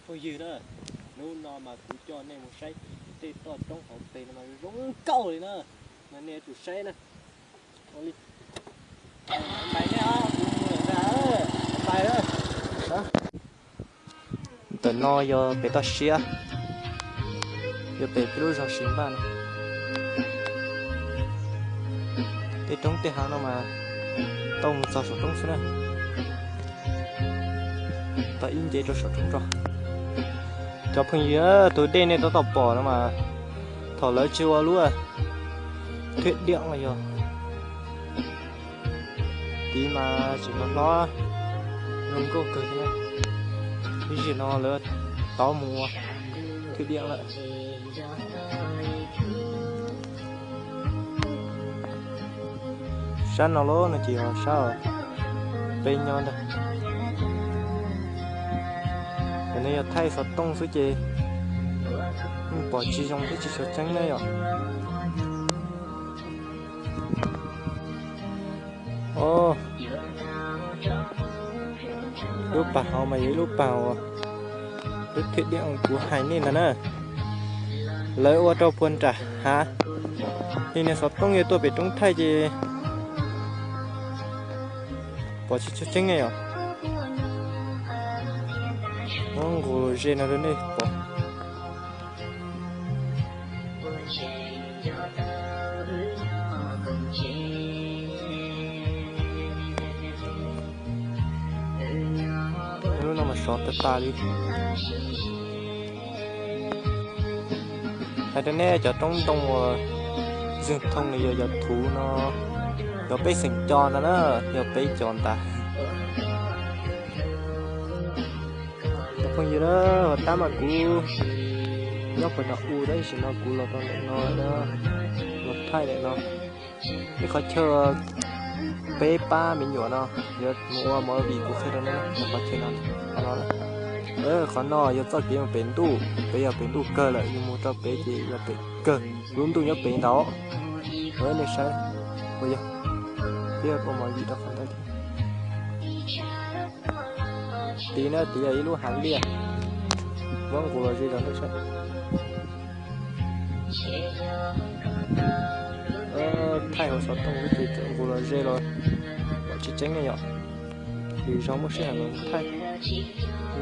Phooj ywg na, hnub no mas kuv coj nej mus saib tej toj roob hauv pes no mas zoo nkauj li na, mas nej yuav tsum saib na. Ntawm no yog pem toj siab, yog pem peb lub zos Siv Npaj no. Tej roob tej hav no mas tau mus txog saum roob xwb na. Tau ib nce rau saum roob tso. Cov phooj ywg, tus dej nej tab tom pom no mas thaum lawv tsis ua lub thwj diam los yog tid mas tseem hlob hlob, zoo nkauj kawg thiab. Ib zaug no lawv tau mus ua thwj diam lawm. Sab no los no ces yog sab peb nyob ntag. Cov no yog thaij xov tooj xwb ces yeej pom tsis zoo thiab tsis tshua tseeb na yom. Lub pas hauv mas yog ib lub pas uas lub thwj diam kuv hais nej ntag na. Lawv ua rau puag nram hav, li niag xov tooj yuav tuaj pem roob thaij ces pom tsis tshua tseeb ne yom. Muab nqus los ze no rau nej pom. Lub no mas sov tas tas li. Hais rau nej, cov roob ntoo uas Zws Thoo los yog cov thuv no, yog peb xeem Co ntag na, yog peb cov ntag. Cov phooj ywg na, tab mas kuv nyob puag nram u, tab sis no kuv los rau ntawm no, los thaij ntawm no. Ib qhov chaw peb pab me nyuam no yuav mus ua movie, kuv qhia rau nej qhov chaw no. Qhov no yog txoj kev mus pem ntuj, pem yog pem ntuj kawg lawm, yus mus rau pem ces yog pem kawg, lub ntuj nyob pem ntawd. Nej saib, ua yog peb ua movie rau qhov ntawd thiab. Tid na, tid yog ib lub hav liaj, muab nqus los ze rau nej saib. Thaij hauv xov tooj xwb ces txawm nqus los ze los pom tsis tseeb ne yom. Lwm zaug muaj sij hawm los thaij.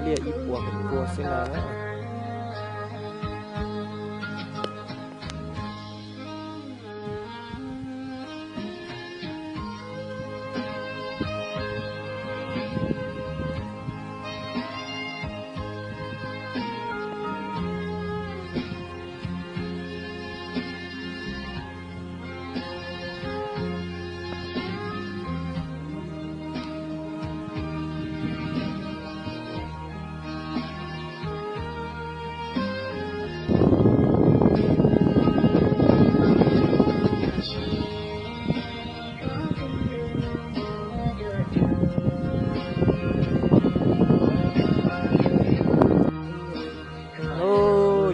Liaj ib puas pem puas xwb na.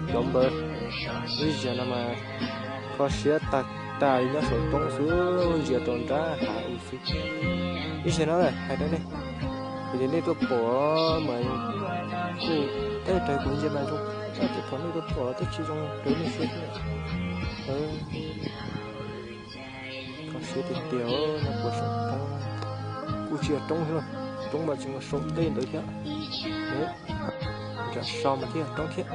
Cov npawg, ib zaug no mas kho siab tag tag li, nyob saum roob xwb, ntsia rau nrab hav u xwb. Ib zaug no hais rau nej, yog tias nej tuaj pom mas kuj, tab sis raws kuv ntsia mas zoo, tab sis thaum nej tuaj pom twb tsis zoo raws nej siab thiab. Kho siab tiag tiag, nyob puag saum roob, kuj tsis yog roob thiab, roob mas tseem saum ntej ntawd thiab. Nram so mas thiaj yog roob thiab.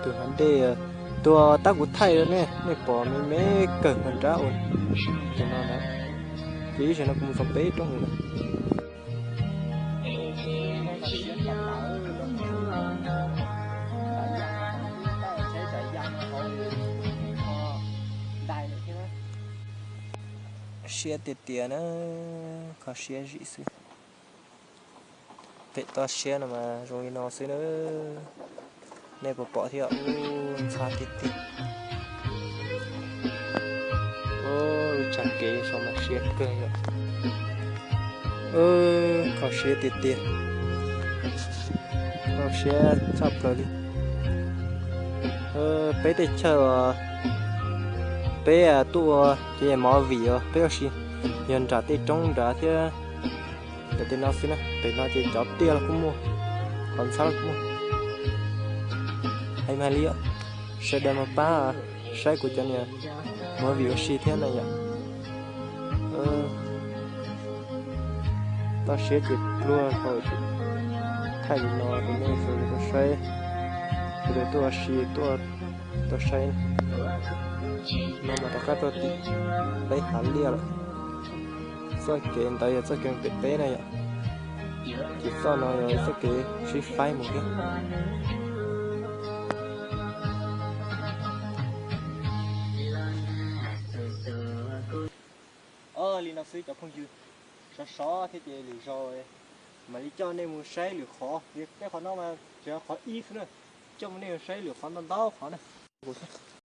Tus hav dej, tus tab kuv thaij rau nej, nej pom me me kawg puag nrab uas tus no na. Ces ib zaug no kuv mus txog peb roob lawm. Siab tiag tiag na, kho siab zim xwb. Pem toj siab no mas zoo li no xwb na. Nej puas pom thiab, ntxhab tiag tiag. Lub tshaj kev saum mas siab kawg yom. Kho siab tiag tiag, kho siab tshaj plaws li. Peb tej chaw uas Peb tuaj ua ces movie os, peb ua si yog nram tej roob nrad thiab. Pem tej no xwb na, pem no ces cov tiaj los kuj muaj, qhov ntxhab los kuj muaj. Hais mas li, sawv daws mus pab saib kuv cov niag movie ua si thiab na yom. Toj siab ces pluag hau, thaij li no rau nej sawv daws tau saib, sawv daws tuaj ua si tuaj tau saib. No mas rov qab tuaj tim peb hav liaj lawm. Txoj kev ntawd yog txoj kev pem peb na yom. Ces txoj no yog txoj kev sib faib mus thiab. Li no xwb cov phooj ywg, sov sov thiab ces lwm zaus mam li coj nej mus saib lwm qhov, peb qhov no mas tseem qhov ib xwb na, coj mus nej saib lwm qhov ntau ntau qhov na.